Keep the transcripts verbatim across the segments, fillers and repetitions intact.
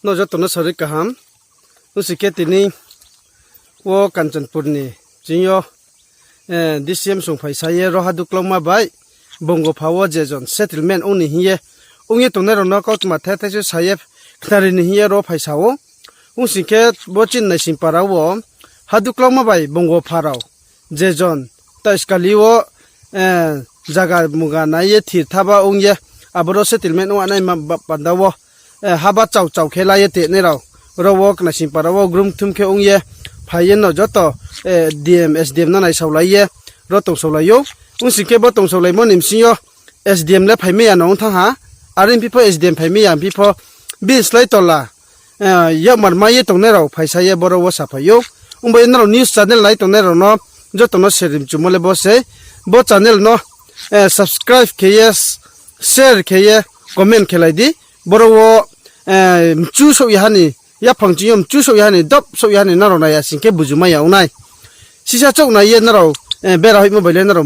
No joto no sari kaham. Ongsi khe tini wo Kanchanpur ni ching yo, eh, D C M song phaisa ye ro Haduklauma bai Bongopha wo je jon settlement ong ni hing ye, ong ye tongnai rao no kautma thai thai se sa ye khnari ni hing ye ro phaisa ou. Ongsi khe bo chini Naisingpara wo Haduklauma bai Bongopha rao je jon taiskali wo, eh, zaga muga nai ye thir thaba ong ye, aboro settlement ong nai ma ba panda wo, eh, haba chau chau khe la ye tenai rao, ro wo Naisingpara wo grum thum khe ong ye phai ye no joto, eh, D M, S D M no naisaolai ye ro tongsaolai ou. Ongsi khe bo tongsaolaimo ni bsing yo S D M le phaimai ya no ong thanng ha, are phi pho S D M phaimai ya phi pho, bini slái tola, eh, yakmar mai ye tongnai rao phaisa ye boro wo saphai ou. Ongba ye nrao news channel nai tongnai rao no joto no seri mchumo le bo sei. Bo channel no, eh, subscribe khe ye, share khe ye, comment khelai di. Boro wo, eh, mchu souh ya ha ni, yaphang ching yo mchu souh ya ha ni, dop souh ya ha ni nrao nai ya sing khe bujumai ya ong nai. Sisa chouh nai ye nrao, eh, bera hoihmo bai le nrao,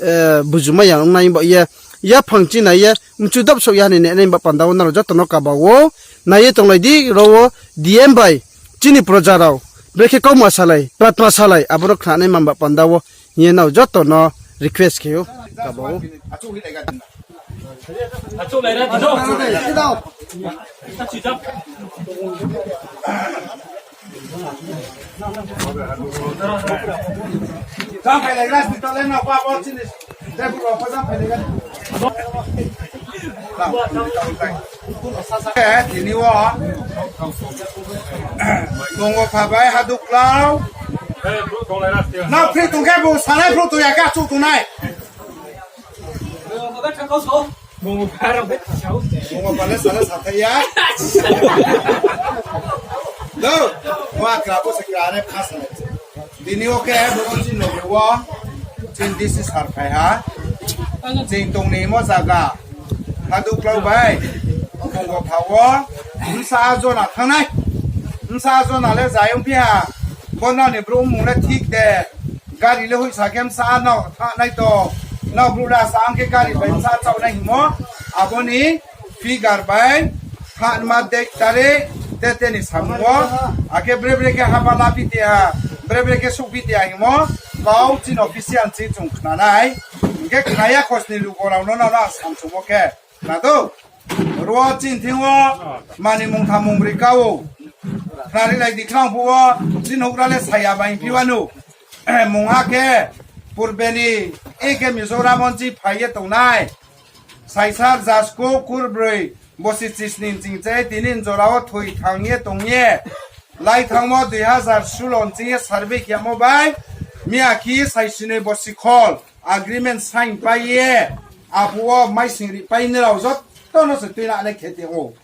eh, bujumai ya ong nai ba ye, yaphang ching nai ye mchu dop souh ya ha ni nenai ba panda wo nrao joto no kaba ou, nai ye tonglai di ro wo D M bai chini proja rao brekhe kauma salai, pratma salai, aboro khnanai man ba panda wo hing ye nrao joto no request khe ou, kaba ou. Eh, tini wo Bongopha bai Haduklau. Na phri tong khe bo sanai phru tong ya khe achouh tongnai. Bongopha le sana sathai ya. Do, mo akra bo se kra ne pha sanai. Tini wo khe bo chini loge wo, chini D C sir phai ha. Chini tong ni mo zaga, Haduklau bai Bongopha wo bsa jona thanngnai. Bsa jona le zai ongphi ha. Bo nrao ni brouh mmung le thik de. Gari le hoihsa khe bsa nrao thanngnai to. Nrao brouh le asa ang khe gari bai bsa chaoh nai hingmo. Abo ni figure bai thanma date tari te te ni samung wo. Akhe bre bre khe haba la phi te ha, bre bre khe souh phi te ha hingmo. Kau chini official chi chung khna nai. Hing khe khna ya khosni lugo rao no nrao no samchungmo khe. Khna do. Ro chini thing wo manoi mungtham mungbroi ka ou. Khnari lai di khnang phuh wo, chini houhgra le saya bai phi wanou. Mungha khe, purbe ni, e khe Mizoram wo chini phai ye tongnai. Saisa rza skou kurbroi, bosi chisni ching chai tini jora wo thoi thang ye tong ye. Lai thangmo dui hazar sulo ching ye survey khe yamo bai, miya khe saisinoi bosi khol, agreement sign pai ye, aphuh wo maising ri pai nrao joto no se tuinanai khe tong ou.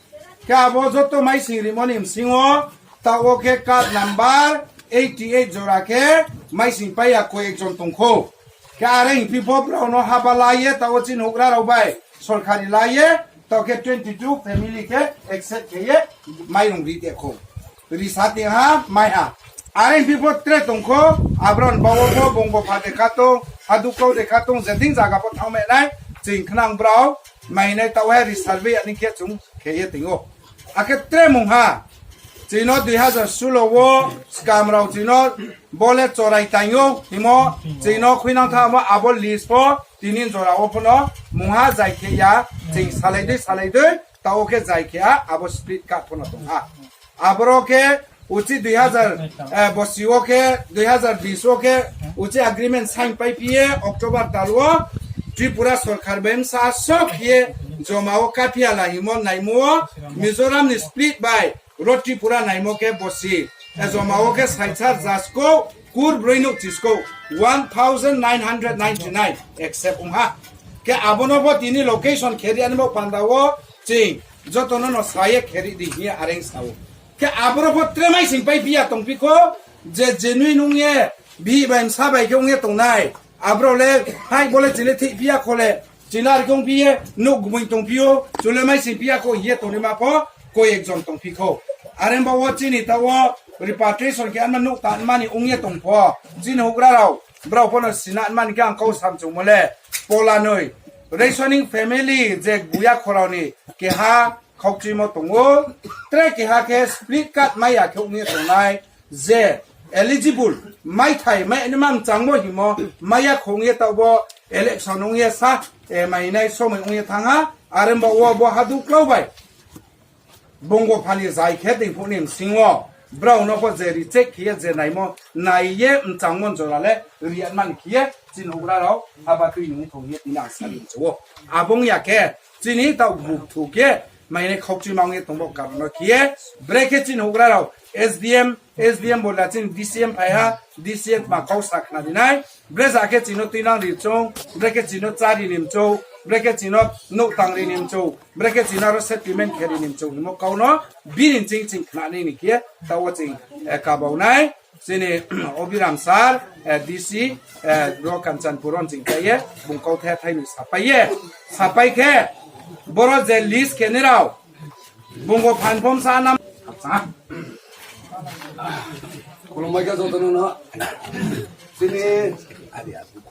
Khe abo joto maising rimo ni bsing wo, taoh wo khe card number eighty eight jora khe maising pai ya koi ekjon tong khou. Khe are hing phi pho brao no haba la ye, taoh wo chini houhgra rao bai sorkari la ye, taoh khe twenty two family khe accept khe ye mairung ri te khou. Risa te ha, mai ha. Are hing phi pho tre tong khou, abrao ni baoh wo pho Bongopha de kha tong, Haduklau de kha tong, je thing zaga pho thanngmai nai, ching khnang brao, mai nai taoh wo resurvey ya ni khe chung khe ye tong ou. Akhe tre mungha, chini dui hazar sulo wo, skam rao chini bo le chorai taing ou, hingmo, chini khuinang thamo abo list pho, tini jora wo pho no, mungha zai khe ya, ching salai dei, salai dei, taoh wo khe zai khe ha, abo split card pho no tong ha. Aboro khe, uchih dui hazar, eh, bosi wo khe, dui hazar bis wo khe, uchih agreement sign pai phi ye, October tal wo, Tripura sorkar bai bsa sok ye, joma wo kaphi ya la hingmo naimo wo, Mizoram ni split bai, ro Tripura naimo khe bosi, eh, joma wo khe saisa rza skou, kurbroi nouh chiskou, one thousand nine hundred ninety nine accept ong ha. Khe abo no pho tini location khe ri ani bo panda wo, ching, joto no no sa ye khe ri di hing ye areng sa ou. Khe aboro pho tre maising pai phi ya tong phi khou, je genuine ong ye, bihih bai bsa bai khe ong ye tongnai. Abrao le, hai bo le chini thih phi ya kho le, chini ar khe ong phi ye, nouh gboing tong phi ou, chung le maising phi ya khou hing ye tongnaima pho, koi ekjon tong phi khou. Are baoh wo chini taoh wo, repatriation khe anma nouh tanma ni ong ye tong pho, chini houhgra rao, brao pho no sinanma ni khe ang kau samchungmo le, pola noi, rationing family je Buya Khorao ni, keha, Khokchuimo tong ou, tre keha khe split card mai ya khe ong ye tongnai, je eligible, maithai mai ni ma mchangmo himo, mai ya khe ong ye taoh bo election ong ye sa, eh, mainai somoi ong ye thanng ha, are bo wo bo hadu klau bai. Bungbo phani zai khe tei phuh ni bsing wo, brao no pho je reject khe ye je naimo, nai ye mchangmo jora le ri ya mani khe ye, chini houhgra rao, aba tui nung thong ye tini ang sari mchu ou. Abo ong ya khe, chini taoh buk thu khe, mainai khokchuima ong ye tongmo karon no khe ye, brekhe chini houhgra rao, S D M, S D M bo la chini D C M phai ha, D C M ma kau sa khna ri nai, bre ja khe chini no tuinang ri mchou, brekhe chini no chári ni mchou, brekhe chini no nouh tang ri ni mchou, brekhe chini no aro settlement khe ri ni mchou himo kau no bini ching ching khna nai ni khe ye, taoh wo ching, eh, kabau nai, chini Obiram sir, eh, D C, eh, ro Kanchanpur wo ching khe ye, bung kauthai thai ni sapai ye, sapai khe, boro je list khe ni rao, bungbo phan phom sa nam. Khulumbai kha joto no no. Chini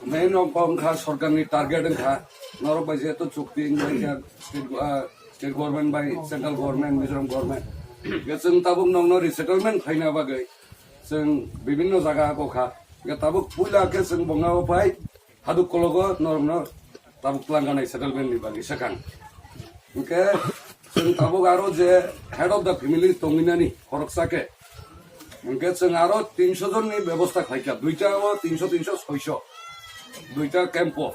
main rok bo wngkha sorkar ni target wngkha. Norok bai je to chukti wngkha state, ah, state government bai central government, Mizoram government. Hingkhe chwng tabuk nokno resettlement khlaina bagwi chwng bibinno jaga o kha. Hingkhe tabuk puila khe chwng bongao phai. Hadu kologo norokno tabuk twlang ganai settlement ni bagwi swkang. Hingkhe chwng tabuk aro je head of the family tongwi nani khoroksa khe. Hingkhe chwng aro tinso jon ni bebosta khlaikha. Duita o tinso, tinso, soiso. Duita camp o.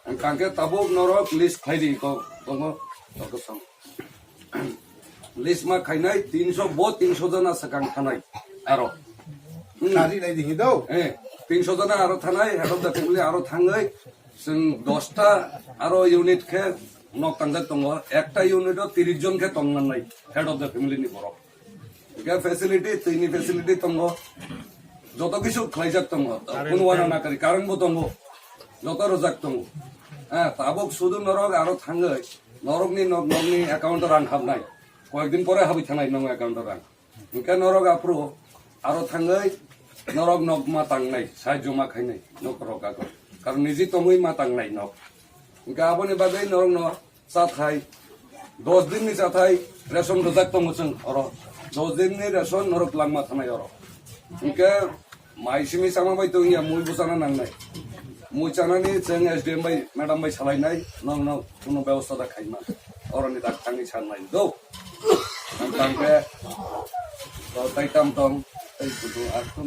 Hingkhe tabuk norok list khlai di ko, tongo, toko song. List ma khainai tinso, bo tinso jona swkang thanai aro. Hmm. Nari nai di hido. Eh, tinso jona aro thanai, head of the family aro thangwi, chwng dosta aro unit khe nok tangjak tongo. Ekta unit o tiris jon khe tong nang nai, head of the family ni borok. Hingkhe facility, twi ni facility tongo. Joto kisu khlaijak tongo. Current. Kunu wana na kari, current bo tongo. Joto rwjak tongo. Eh, tabuk sudu norok aro thangwi, norokni nok, nokni account o rang habnai. Koyekdin pore habwi thangnai nokni account o rang. Hingkhe norok aphuru aro thangwi norok nok ma tangnai, sahajyo ma khainai, nok rok ago. Karon niji tongwi ma tangnai nok. Hingkhe aboni bagwi norokno chathai, dos din ni chathai ration rwjak tongo chwng oro. Dos din ni ration norok langma thanai oro. Hingkhe mai simi chama bai tongya, mui bo chana nangnai. Mui chanani chwng S D M bai, madam bai salainai, nokno kuno bebosta da khaima. Oroni dak thangwi sanai do. Ang tangkhe, to tai tam tong, tai kutung, ar tum.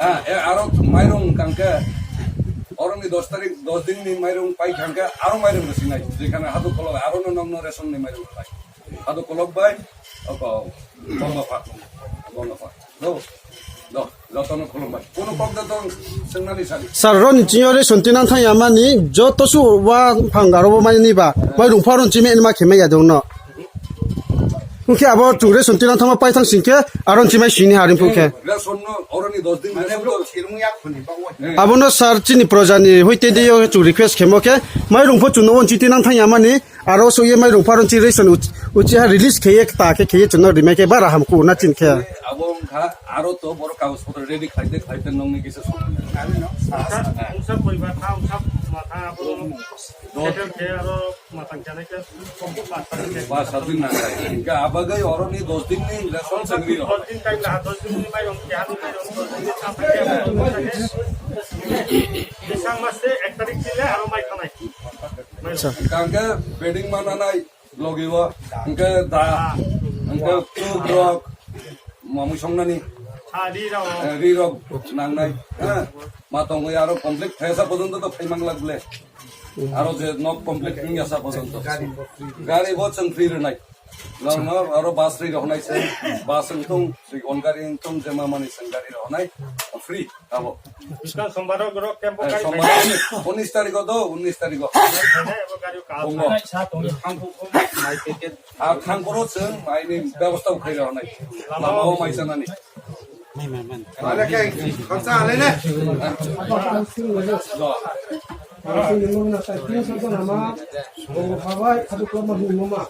Ah, e, aro mairung tangkhe, oroni dos tarik, dos din ni mairung pai tangkhe, aro mairung rwsinai. Jekhane hadu kholok, aro no nokno ration ni mairung rwnai. Hadu kholok bai, oko, bonga pha, bonga pha. Do, do, jotono khulumbai. Kuno kok da tong, swngnani sadi. Sir, roni chini yo ration tinang thang ya mani, joto su wa phang garo bo mai ni ba, mairung pha roni chini ma khe mai ya dong no. Hingkhe abo chung ration tinang thangma pai thang sing khe, aro chini mai sini harim phu khe. Ration no, oroni dos din ration no. Abo no sir chini proja ni hoite de yo chung request khemo khe, mairung pho chung no on chini tinang thang ya mani, aro so ye mairung pha roni chini ration uch-, uchi ha release khe ye kta khe khe ye chung no rimai khe bara ham ku na chin khe. Abo wngkha, aro to borok kagoj potro ready khlai de khlai de nongni kisa song. Ungsa poribar tha, ungsa ma tha, abo settle khe aro Ba sadin na khai. Hingkhe abagai oroni dos din ni ration chwng ri rok. Dos din time laha, dos din ni mairung, keha ni mairung, dos din ni sampai keha ni mairung. Bisang mas se ek tarik chile aro mai khanai. Acha. Hingkhe bedding mana nai, logi o, hingkhe da, hingkhe tuk rok, mamui songnani. Sa ri rok. Eh, ri rok nangnai. Ha? Ma tongwi aro complete khaisa porjonto to phaimang lak ble. Aro je nok complete wngya sa porjonto. Gari bo chwng free rwnai. Nang no aro bus ri rok nai se. Bus wng thung, twi on gari wng thung, je ma mani chwng gari rok nai. Free abo. Buskang sombar rok rok camp bo. Eh, gari sombar phai. Unis tarikh o do, unis tarikh o. Phai nai abo gari o kaham. Bongo. Sa tong thang phu phung mai ticket. Ar thang phuru chwng mai ni bebosta khai rok nai. Lama o mai chanani. Are khe, khorsa halai ne?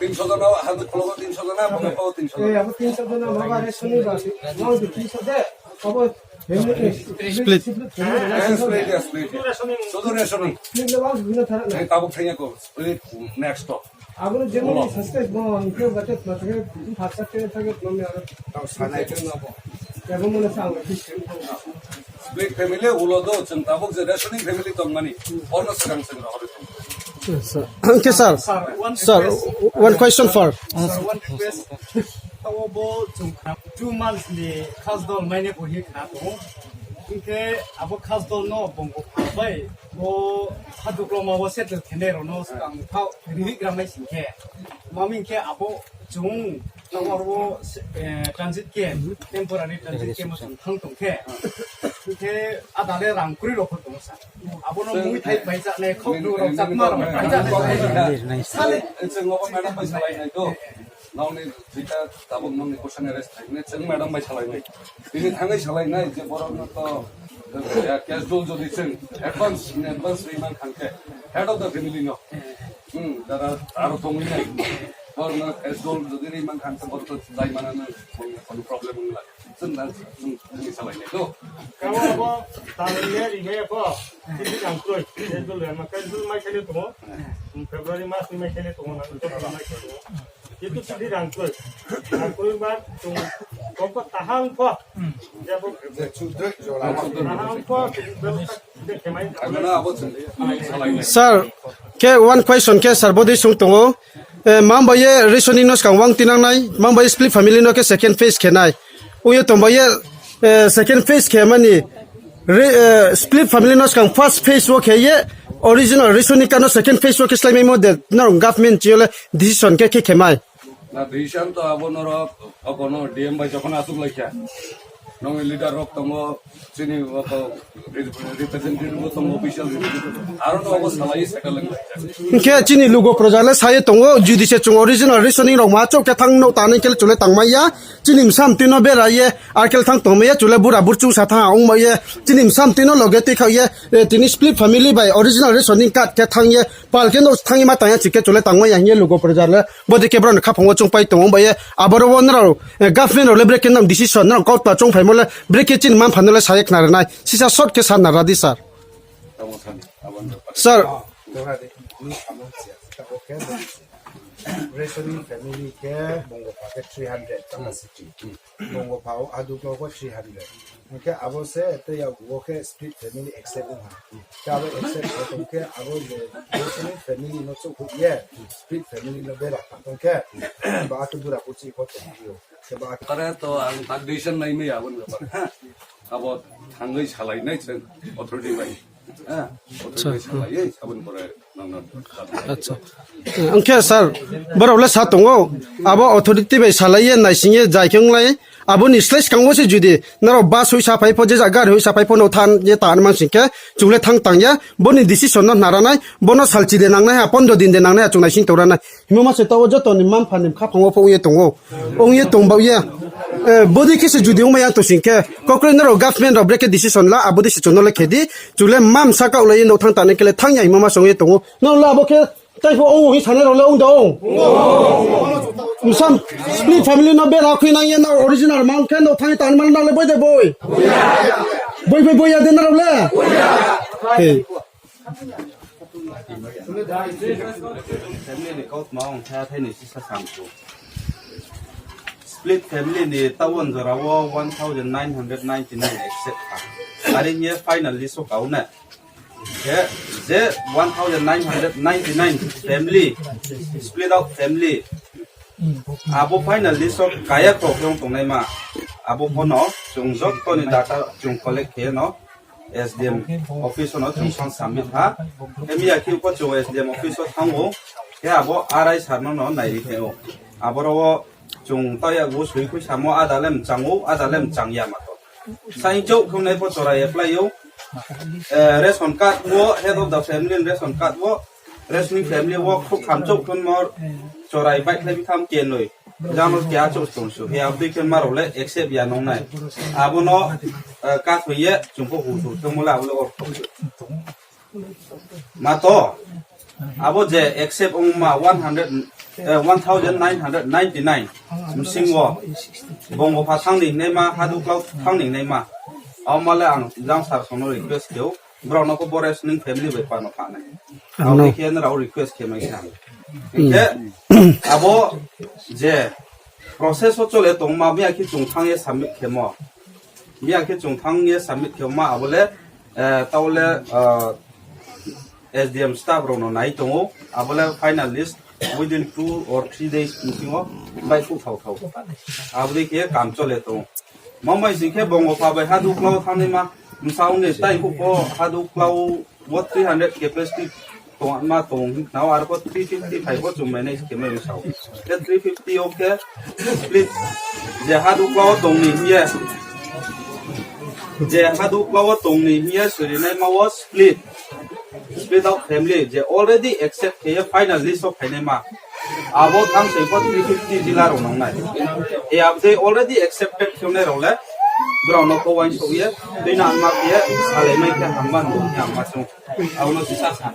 Tinso jona, hadu kologo tinso jona, bongphao tinso jona. Eh, abo tinso jona, baba, re soni ba. Mau di tinso de. Abo, split. Split. Eh, split, ya, split. Sudu re soni. Split le bang, bina thara na. Eh, tabuk thanya ko, split next to. Abo no jemon ni success bo, ang khe bate tma khe, bhasa khe thage tma mi aro. Tao sanai khe na bo. Abo mo na sa ang khe sin thang. Big family ulo do, chwng tabuk je rationing family tong mani. Ono swkang chwng rohor tong. Sir, okay, sir. Sir, one Sir, request. One question for. Sir, one request. Tao bo chwng kha two months ni khasdol maine bo hi kha tong. Hingkhe abo khasdol no bongbo kha bai. Bo haduklo ma bo settle khenai rao no swkang thao rihik gram nai sing khe. Mami khe abo chung tang aro, eh, transit camp, temporary transit camp chung thang tong khe. Khe ada le rang kri rao pho tong sa. Abo no mui thai bai cha nai, khok du rao chakma rao bai cha nai. Sale. Chwng obo madam bai salai nai do. Nokni jita tabuk nokni kusa ni rest thai ne chwng madam bai salai nai. Tini thangwi salai nai je borok no to, ya, cash dol jodi chwng advance, in advance ri man khan khe head of the family no. Hmm, dara aro tongwi nai. Borok no cash dol jodi ri man khan khe borok to jai mana no, kono problem wng la. Chwng da, chwng, chwng salai nai do. Kabo bo, tangwi ye ri nai bo. Tini ang kroi. Cash dol ya ma, cash dol mai khe le tongo. February mas ni mai khe le tongo, nang to mai khe tongo. Itu sidi rangkoi. Rangkoi ba chung koko tahang pho. Tahang pho. Sir, ke one question ke sir bodi sung tongo. Eh, mang bai ye rationing no skang wang tinang nai, mang bai ye split family no ke second phase khe nai. Uye tong bai ye, eh, second phase khe mani, Re, eh, split family no skang first phase wo khe ye original rationing card no second phase wo khe slái maimo de, norok government chini le decision khe, khe, khe mai. Na decision to abo norok, abo no D M bai jokhon asuk lai kha. Nong leader rok tongo, chini abo representative bo tongo, official representative. Aro no abo salai settle lai kha. Hingkhe chini lugo proja le sai tongo, judi se chung original rationing rok ma chouh khe thang no tanai khe le chule tangmai ya. Chini bsa mtui no bera ye, ar khe le thang tongmai ye, chule bura burchu sa thang ongmai ye, chini bsa mtui no loge tui kha ye, eh, tini split family bai original rationing card khe thang ye, pal khe no thang ye ma tang ya, chike chule tangmai ya hing ye lugo proja le, bodi khe brao ni khaphang wo chungpai tong ongbai ye, aboro wo nrao, eh, government rao le brekhe nang decision, nrao kautma chungphaimo le, brekhe chini manpha no le sa ye khna rinai, sisa short khe sa na radi sir. Sir. Rationing family khe bongopha khe three hundred capacity. Bongopha o aduk no pho three hundred. Hingkhe abo se tei ya wo khe split family accept ong ha. Khe abo accept khe tong khe abo je rationing family no chouh hoih ye split family no bera kha tong khe ba akhe bura buchi pho tong phi ou. Khe ba akhe kare to ang tak decision nai mai abo ni bepar. Abo thangwi salai nai chwng authority bai. Acha. Hingkhe sir, borok le sa tongo, abo authority bai salai ye naising ye jai khe onglai, abo ni slai skang wo se judi norok bus hoih saphai pho, je jaga gari hoih saphai pho no than ye tan man sing khe, chung le thang tang ya, bo ni decision no hna ra nai, bo no salchi de nang nai ha, pondro din de nang nai ha, chung naising tong ra nai. Himma se tao joto ni manpha ni khaphang wo pho ong ye tongo. Ong ye tong bao ye. Eh, bodi khe se judi ongmai ya tong sing khe, kokroi norok government rok brekhe decision la, abo decision no le khe di, chung le mamsa kaoh lai ye no thang tanai khe le thang ya himma se ong ye tongo. Norok le abo khe tai pho ong ong hi sanai rok le ong da ong. Msam, split family no bera khui nang ye no original mang khe no thang ye tanai man no le boi de boi. Boi boi boi ya de norok le. Hey. Family ni kautma ong kha thai ni sisa samchu. Split family ni tawon jora wo one thousand nine hundred ninety nine accept kha. Are hing ye final list o kau na. Je, je one thousand nine hundred ninety nine family split out family. Abo final list o kaya kho khe ong tongnaima. Abo pho no chung joto ni data chung collect khe no S D M office no chung song submit ha. Khe miya khe pho chung S D M office o thango. Khe abo R I sir no no nairi khe o. Aboro wo chung taya bo sui khui samo ada le mchang o, ada le mchang ya ma to. Saing chouh khum nai pho chorai apply o. Eh, ration card wo, head of the family ration card wo, rationing family wo khruh kham chouh khum mo chorai bai khlai bitham kenoi. Jang no kya chouh tong su. He abdui khe ma rao le accept ya nong nai. Abo no, eh, ka thoi ye, chung pho hu thu, chung mo le abo le or. Ma to, abo je accept ong ma one hundred, eh, one thousand nine hundred ninety nine. Msing wo, bongopha thang ni nai ma, haduklau thang ni nai ma. Abo ma le ang jang sir song no request khe ou. Brao no ko bo rationing family bai pano pha nai. Ano. Abo khe nrao request khe mai khe ang. Hing khe abo je process wo chole tongma, miya khe chung thanng ye submit khemo. Miya khe chung thanng ye submit khemo, abo le, eh, taoh le, eh, S D M staff rao no nai tong ou, abo le final list within two or three days bsing wo baihkhouh thao thao. Abo dei khe kam chole tong ou. Mamai sing khe Bongopha bai Hadukla wo thanngnaima, bsa ong ni tai phuh pho Hadukla wo three hundred capacity tongma tong hing khna ou, arpho three fifty phai pho chung manage khe mai bsa ou. Khe three fifty yo khe split, je Hadukla wo tong ni hing ye, je Hadukla wo tong ni hing ye soirinaima wo split, split out family je already accept khe ye final list wo phainaima, abo thanng se pho three fifty jila rao nangnai. E abo dei already accepted khe nai rao le, brao no pho uaingsouh ye, tuinangma khe ye, salai mai khe hamba no hing ye hamba chung. Abo no sisa sa.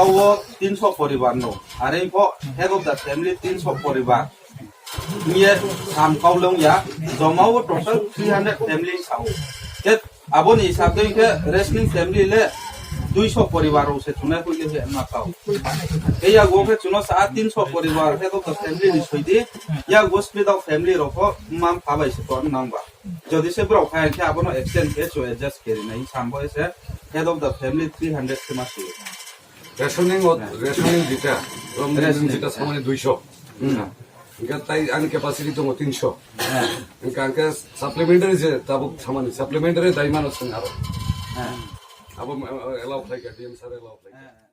Abo তিনশো পরিবার no. Are pho head of the family তিনশো পরিবার hing ye sam kau long ya, joma wo total three hundred family sa ou. Khe abo ni hisab dei khe rationing family le দুইশো পরিবার rao se chung nai hoih ye hema kau. Khe yakgu khe chung no sa তিনশো পরিবার head of the family ni soi di, yakgu split out family rao pho mma mpha bai se to nang ba. Jodi se brao phai khe abo no extend khe chung adjust khe ri nai sam bo se head of the family three hundred khe ma si. Rationing o, rationing যেটা, rationing যেটা samani দুইশো. Hing khe tai ani capacity tong তিনশো. Hing khe ang khe supplementary je tabuk samani, supplementary dai mano sing aro. Abo, eh, allow khlai kha, D M sir allow khlai kha.